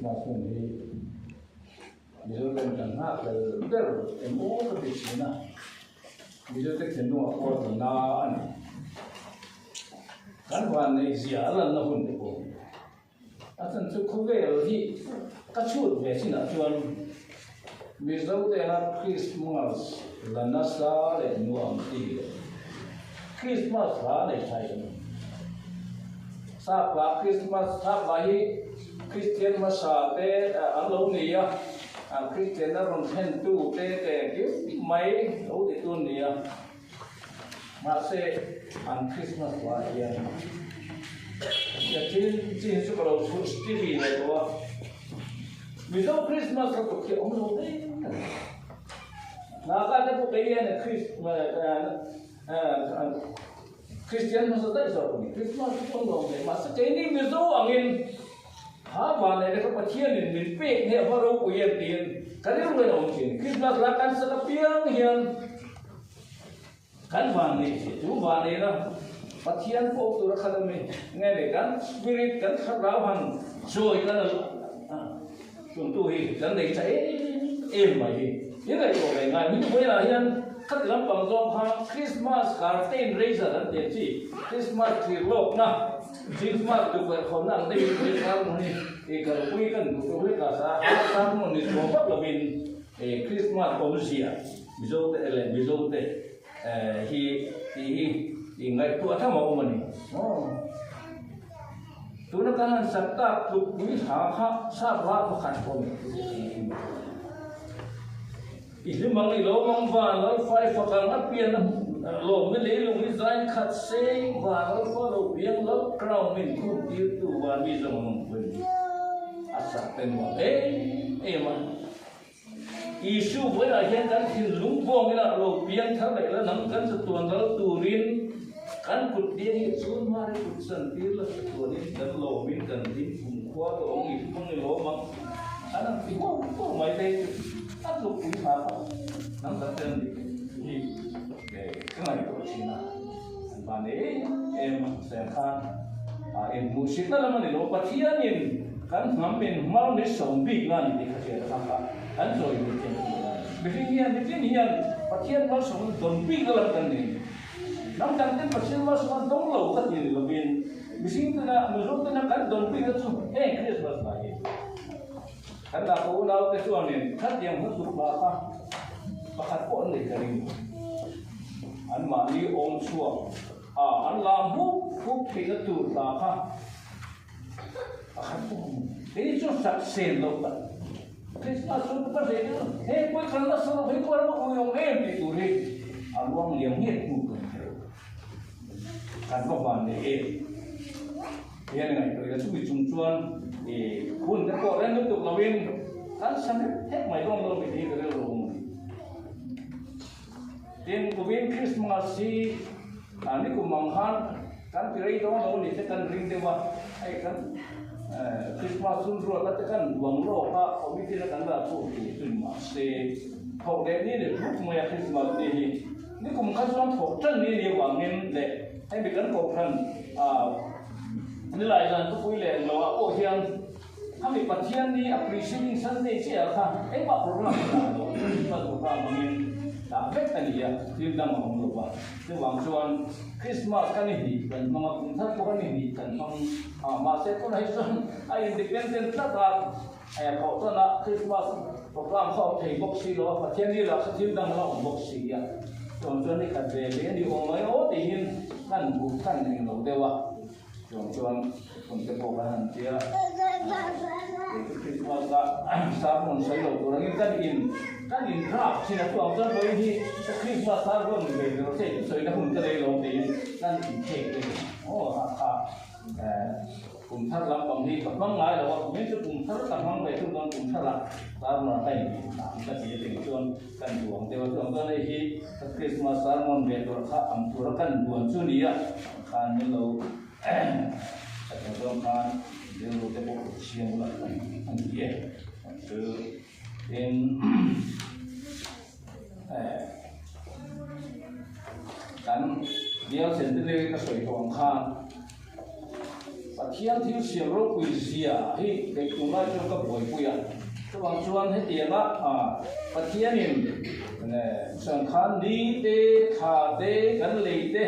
Christmas hun hi Mizoram kan nghakhlel ber eng aw ka ti thin a, Mizote thinlungah pawh a tla na a ni. Kan vanneih zia a lanna hun te pawh a ni. A chan chu khawvel hi ka chhut ve chinah chuan Mizote anga Christmas la nasa leh nuam ti leh Christmas hla nei thai kan awm. Sap hla Christmas sap hla hi Kristian hmasa te an lo ni a, Kristianna rawn thlentu te te engkim mai lo ti tu an ni a. Mahse an Christmas hla hian ka thil chi hi chu ka lo chhut TV leh tawh a, Mizo Christmas hla tuk hi a awm lo reng a ni. Naga te pawh kei hian Kristian hmasa daih zawk a ni. Christmas chu pawh nuam hle mahse keini Mizo angin ha van leh lehkha Pathianin min pek hne a va ropui em tiin ka rilru in a awm thin. Christmas la kan sat apiang hian kan van neih theih chu van neihna Pathian pawh tur a khat a mi nge ni kan spirit kan thlarau han chawi kan chungtu hi kan nei tha em em mai hi. I ngaihtuah ve ngai min vawilah hian khati lampang zawng kha Christmas curtain raiser an tih ang chi Christmas thlir lawkna Christmas tukverh khawnna ang deuhin vawi kar hmun hi i kalpui kan duh tur hlek a sa a kar hmun ni chhuah vak lovin Christmas awmzia Mizo te leh Mizo te hi tih hi i ngaihtuah tham a awm a ni. Tuna kan han sak tak tluk pui hla kha sap hla pakhat pawh ni. I hlim ang i lawm ang van lalfai fak ang a pian a lawmna leilung i zain khat seng van lalfa lo piang lal crown min khum tir tu van mi zawng ang pawhin a sak te nuam em em a. Isu vawilah hian kan thinlung vawngin a lo piang thar leh la nang kan chatuan ral turin kan kut biang hi chun hmar i kut san tir la chatuanin kan lawmin kan hlim kum khua tawh ang i hmang i lawm ang an han ti huau huau mai te hi chu a tluk pui hna kha nang kan tel ni hi ka ngaihtuah thin a an van em em a seng khan a inhmuhsitna lam a ni lo Pathianin Kan hnam in hmar ni sawm bik na ni tih kha hriat a kha kha kan chawi hmuh thiam tur a ni. Mihring hian mitin hian Pathian malsawmna dawn bik na lam kan nei. Hnam dang ten Pathian malsawmna dawng lo ka ti ni lovin mihring tena Mizo tena kan dawn bik na chu heng Christmas lah hi kan dah ka unau te chuanin khatiang hla tuk lah kha pakhat pawh an nei ka ring lo. Anmahni awm chhuak a an lam huk huk theihna tur hla kha Kei chu sak sen lo tak. Christmas chu ka hreh deuh a, hei pawi khan nasa lo hei kual vak ui awm em tih tur hi a ruang liam nge hmuh kan hre lo. Kan va van leh em. Hian ngaihtuah ila chumi chung chuan i hun te pawh reng lutuk loin kan sa hep hep mai dawn lo mi hi ka rilru awm a ni. Tin, kumin Christmas hi Nikum ang khan kan ti rei dawn lo ni te kan ring deuh a, hei kan Christmas hun ruat a te kan duang lawk a, committee na kan la pawh tur chu ni mahse thawk leh ni leh thuk mai a Christmas ni hi nikum kha chuan thawk tan ni ni avangin leh hemi kan kohhran nilai zan thupui leh englo ah pawh hian khami Pathian ni a preceding Sunday chiah kha engmah program a dah lo Christmas program angin dah vek a ni a, thil dang a awm lo va. Chuvang chuan Christmas kan i hnih kan hmang a, kum thar pawh kan i hnih kan hmang a, mahse tunah hi chuan a independent tlat a, thawh chuan a Christmas program kha a awm thei bawk si lo a, Pathian ni lah kha thil dang a la awm bawk si a, chuvang chuan ni khat ve ve a ni awm mai aw tiin kan buh kan eng lo deuh a. Chuang chuan hun te pawh kan han tia Christmas a sermon sawi lo tur angin kan in kan in draft thin a chuang chuan vawiin hi ka Christmas sermon ni ve tur che sawina hun ka nei lo tiin kan in thek te ni aw ha kha kum thar lampang hi ka hmang ngai lo a kumin chu kum thar ka hmang ve thung dawn kum thar ah sermon a ka in dan ka ti a ting chuan kan duang deuh a chuang chuan hei hi ka Christmas sermon ve tur kha ang tura kan duan chu ni a. Khan min lo ka tawh dawn khan rilru te pawh chhiang ula a ni e. Chu tin kan bial centenary ka sawi tawh ang khan. Pathian thil siam ropui zia hi kei tunlai chuan ka buaipui a, chuvang chuan hetianga Pathianin sangkhan ni te, thla te, kan lei te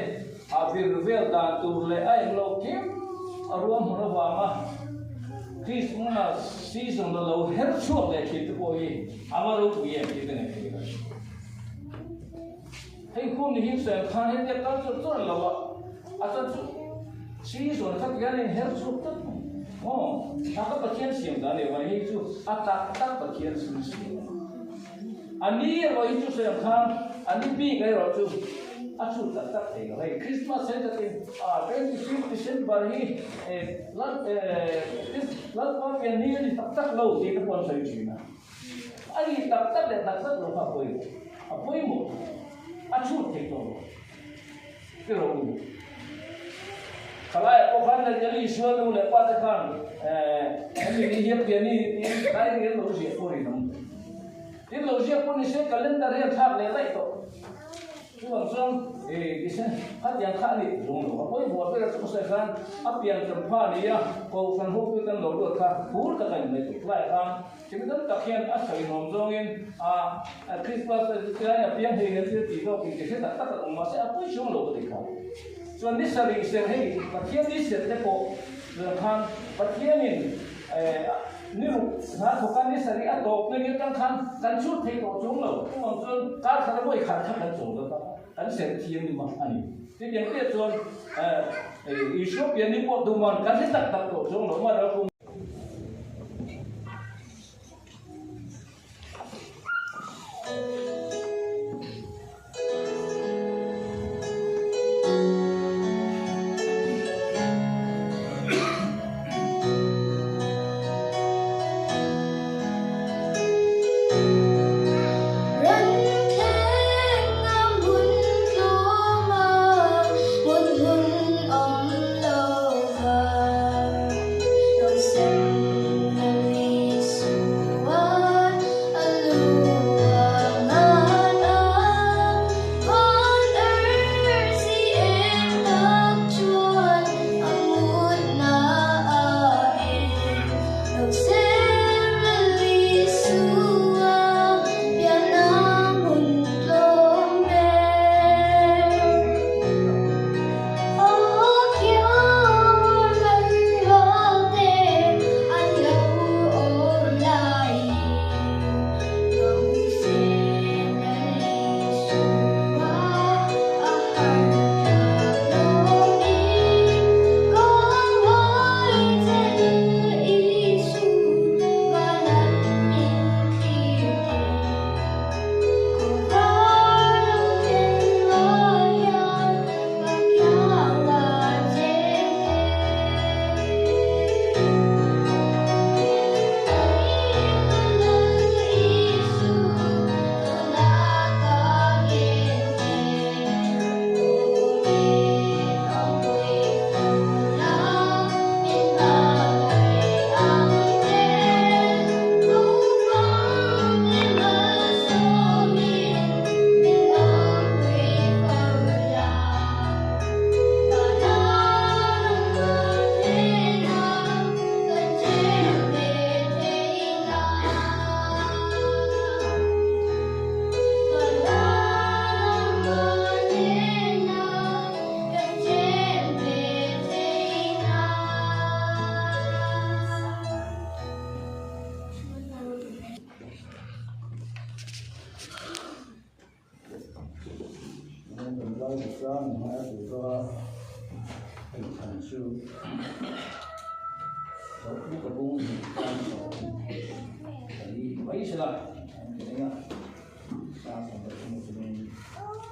a vir vel dan tur leh a englo kim a ruahman avanga Krismas season la lo her chhuak leh thin te pawh hi a va ropui em tih ka ngaih theih lo. Hei hun hi sangkhan hetia kal chawrh chawrh lo a, a chuan chu season kha tihian a inher chhuak tlat mai. Aw, a ka Pathian siam dan leh vang hei chu a tak tak Pathian sim siam a ni. A ni erawh hi chu sangkhan a ni bik erawh chu a chhut tak tak thei lo. Hei Christmas hi takin a 25 December hi lal Lalpa pian ni a ni tak tak lo tih te pawh an sawi thin a. A nih tak tak leh tak tak lo kha a pawimawh. A pawimawh. A chhut thei tawh lo. Ti rawh u. Thalaiah pawh khan Daniel Isua nu leh pa te khan hemi ni hian pian ni tiin diary an lo ziah pawh rinawm. Tin lo ziak pawh ni se calendar hi an thlak leh daih tawh. Chuvang chuan Isen khatiang kha a nih zung lo. A pawimawh ber chu ka sawi khan a pian tam pha a ni a, Kohhran hotu tan lo luat kha phur taka in mai tur. Tlaiah khan thil dang tak hian a sawi nuam zawngin a Krismas tlaiin a piang hei hian thil tih zawk in ti hre tak tak an awm mahse a pawi chuang lo ka ti kha. Chuan ni sarih ser hei Pathian ni ser te pawh chuan khan Pathianin Ni ruk hna thawk a, ni sarih a tawp na ni atang khan kan chhut thei tawh chung lo. Chuvang chuan kar khat a vawi khat kha kan chawl dawt a, kan serh thiam ni mah a ni. Chutiang chiah chuan Isua pian ni pawh duman kan hre tak tak tawh chung lo mah ro.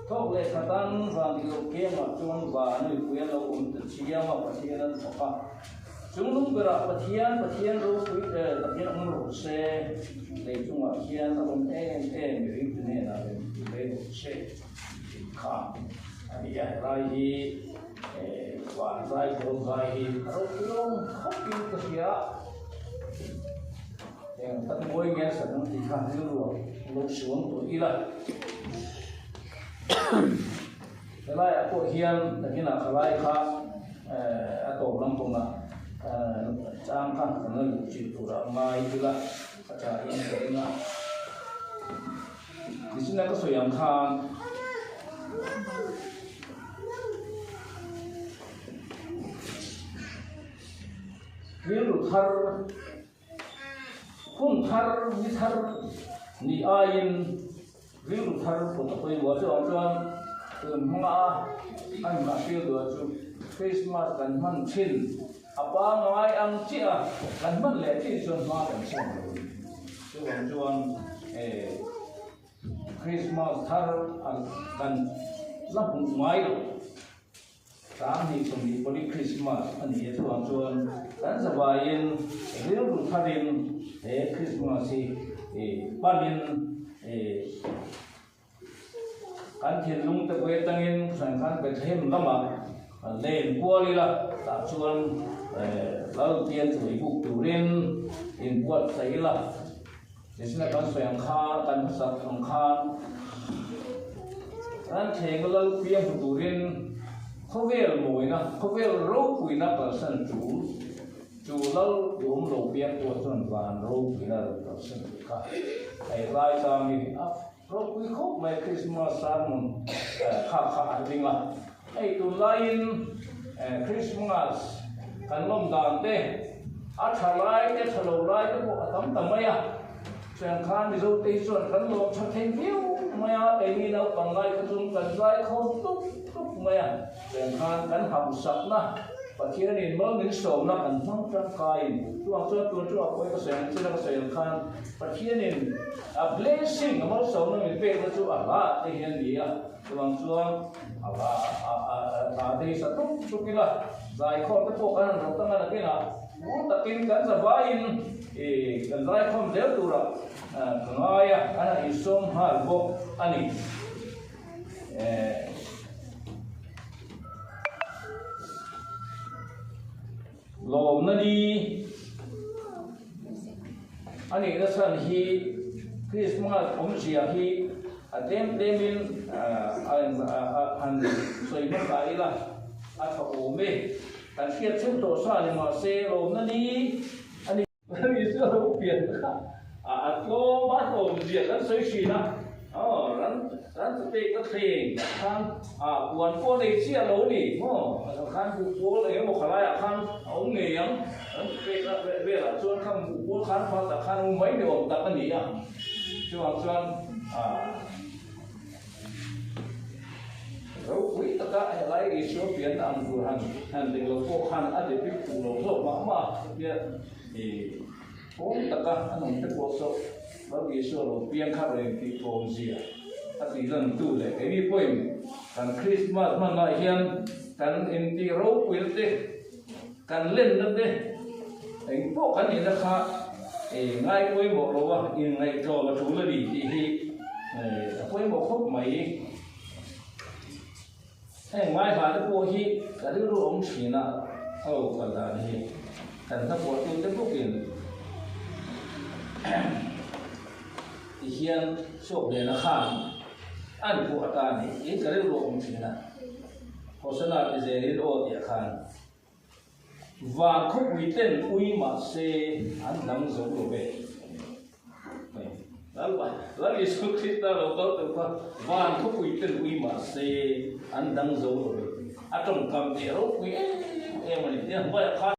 Thawk leh khatan van dik loh kengah chuan van a mipui an lo awm ta chiam a, Pathian an thawk a. Chunglung berah Pathian, Pathian ropui eh Pathian awm rawh se, lei chungah hian a awm em em mihringte hnenah rem ve rawh se tih kha a ni a. Helai hi eh van zai pawl zai hi a ropui lawm khawpin ka hria. Eng tak mawi nge a sak ang tih kha rilruah lo suang tawh ila. Helaiah pawh hian nakinah khalai kha a tawp lam pawng a. Chang kha kan la luh chilh turah ngai ila a tha in ka ring a. Tichina ka sawi ang khan rilru thar hun thar ni thar ni aiin rilru thar put a pawimawh a chuvang chuan tun hmanga a inhmah tir duh chu Christmas kan hman thin a pangngai ang chiah a kan hman leh thin chuan hma kan sawn lo a ni chuvang chuan eh Christmas thar kan la hmuh ngai lo. Tlangni 20 pali Krismas a ni a, chuvang chuan kan zavaiin rilru tharin he Krismas hi panin kan thinlung te pawh atangin hran khan Bethlehem lamah kan len kual ila, tah chuan Lalpian chawih buk turin inbuatsaih ila. Nisina kan sawi ang khan, kan hmasak ang khan ran thleng lal piang hmu turin khawvel mawina, khawvel ropuina kalsan tul, chu lal duhawm lo piang pawh chuan van ropuina lo kalsan tih kha hei lai changin a ropui khawp mai Krismas sermon kha kha a tling a. Hei tunlaiin Krismas kan lawm dan te, a tha lai te, tha lo lai te pawh a tam ta mai a. Chuan khan Mizo te hi chuan kan lawm tha thei viau mai a, keini naupang lai kha chuan kan zai khawm tuk tuk mai a. Chuan khan kan hamsakna, Pathianin mal min sawmna kan hmang tangkaiin, chuvang chuan tun chu a pawi ka sawi ang chin a ka sawi ang khan Pathianin a blessing, a malsawmna min pekna chu a hla te hi a ni a. Chuvang chuan a hla te hi sa tuk tuk ila, zaikhawm te pawh kan han rawh tang a nakinah ngun takin kan zavaiin kan zaikhawm zel turah ka ngai a, an han insawm nghal bawk a ni. Lawmna ni a nihna chhan hi Krismas awmzia hi a tlem tlemin han sawi hmasa ila a tha awm e. Kan hriat cheu tawh sa ni mahse lawmna ni a ni. Ani chu a lo pian kha a tlawm a tlawmzia kan sawi thin a, aw ran ran chu pek a thleng khan a puan pawh nei chiah lo ni maw khan buh pawl eng emaw khalaiah khan a awm ngei ang ran chu pek a velah chuan khan buh pawl khan phatah khan awm mai ni awm tak a ni a, chuvang chuan a. Ropui taka helai Isua pianna ang tur han han dik lo pawh khan a depict fuh lo zawk mah mah a tia i pawm taka a nung te pawh saw Lal Isua lo piang kha rawn intih tlawm zia a tih lan tu leh keini pawhin kan Krismas hmanah hian kan intih ropuina te kan lenna te eng pawh kan nihna kha i ngai pawimawh lo a inngaihtlawm a tul a ni tih hi a pawimawh khawp mai. Heng ngaihla te pawh hi ka rilru awm thin a, a lo kal dan hi kan hnapuahtu te bawkin ti hian Suakliana khan an phuah atan hi ka rilru awm thin a, Hosana ti zelin aw tih ah khan. Van khawpui ten ui mahse an dang zo lo ve. Lal Isu Krista lo kal tawh kha van khawpui ten ui mahse an dang zo lo ve. A tawngkam teh ropui em em a ni. Tiang hnuaiah khan.